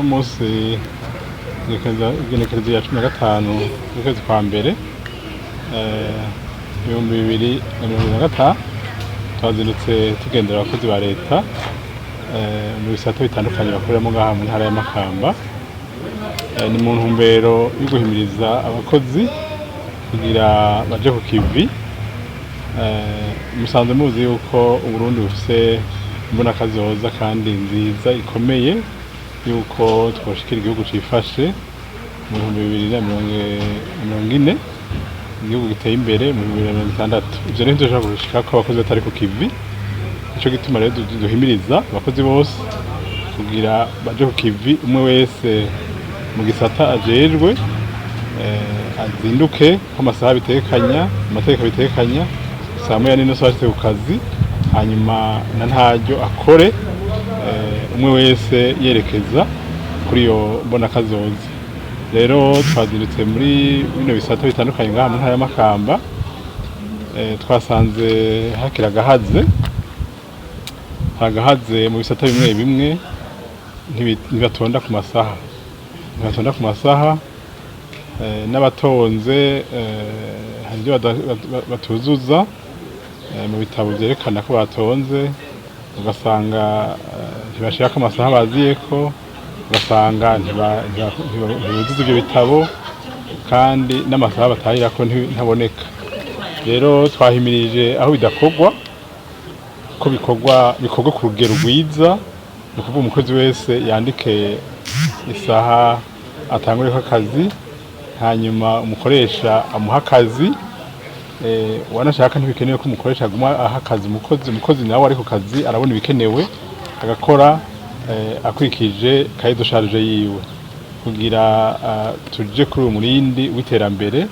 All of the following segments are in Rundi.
Uno munsi, igenekerezo ya 15 z'ukwezi kwa mbere 2025, twazindutse tugendera abakozi ba leta mu bisata bitandukanye bakoreramo ngaha mu ntara ya Makamba. Ni mu ntumbero yo guhimiriza abakozi kugira baje ku kivi. Musanzwe muzi yuko Uburundi bufise imbonakazoza kandi nziza ikomeye, yuko twoshikira igihugu cifashe mu 2040, igihugu giteye imbere mu 2060. Ivyo rero ntidushobora kubishikako abakozi batari ku kivi. Nico gituma rero duhimiriza abakozi bose kugira baje ku kivi, umwe wese mu gisata ajejwe, azinduke nk'amasaha bitekanya, amategeko bitekanya, saa 1:30 ashitse ku kazi, hanyuma na ntaryo akore, umwe wese yerekeza kuri iyo mbonakazoza. Rero twazindutse muri bino bisata bitandukanye ngaha mu ntara ya Makamba. Twasanze hakiri agahaze, hagahaze mu bisata bimwe bimwe. Ntibatonda ku masaha, ntibatonda ku masaha, n'abatonze hari ibyo batuzuza mu bitabo vyerekana ko batonze, ugasanga ntibashirako amasaha baziyeko, ugasanga ntibuzuza ivyo bitabo, kandi n'amasaha batahirako ntaboneka. Rero twahimirije aho bidakorwa ko bikorwa ku rugero rwiza, ni ukuvuga umukozi wese yandike isaha atangureko akazi, hanyuma umukoresha amuha akazi. Wanashaka ntibikenewe ko umukoresha aguma aha akazi umukozi. Umukozi nawe ari ku kazi arabona ibikenewe agakora, akurikije cahier de charge yiwe, kugira tuje kuri uyu murindi w'iterambere,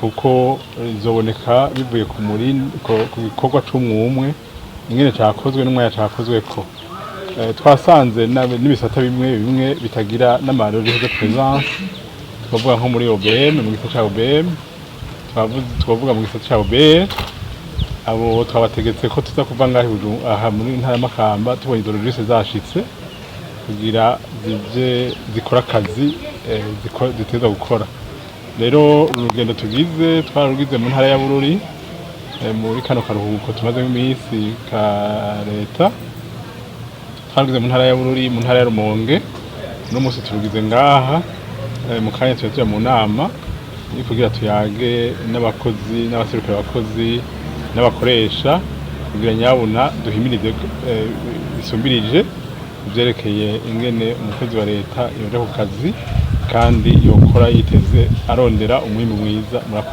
kuko bizoboneka bivuye ku murindi ku gikorwa c'umwumwe, ingene cakozwe n'umwanya cakozweko. Twasanze n'ibisata bimwe bimwe bitagira n'ama registre de présence. Twavuga nko muri OBM, mu gisata ca OBM, twavuga mu gisata ca OBR. Abo twabategetse ko tuza kuva ngaha aha muri ntara ya Makamba tubonye izo registre zashitse, kugira zije zikora akazi ziteza gukora. Rero urugendo tugize twararugize mu ntara ya Bururi, muri kano karuhuko tumazemo iminsi ka leta. Twarugize mu ntara ya Bururi, mu ntara ya Rumonge, uno munsi turugize ngaha. Mu kanya tuba tuja mu nama yo kugira tuyage n'abakozi n'abaserukira abakozi n'abakoresha, kugira nyabuna duhimirize bisumbirije ivyerekeye ingene umukozi wa leta yoja ku kazi kandi yokora yiteze arondera umwimbu mwiza. Murakoze.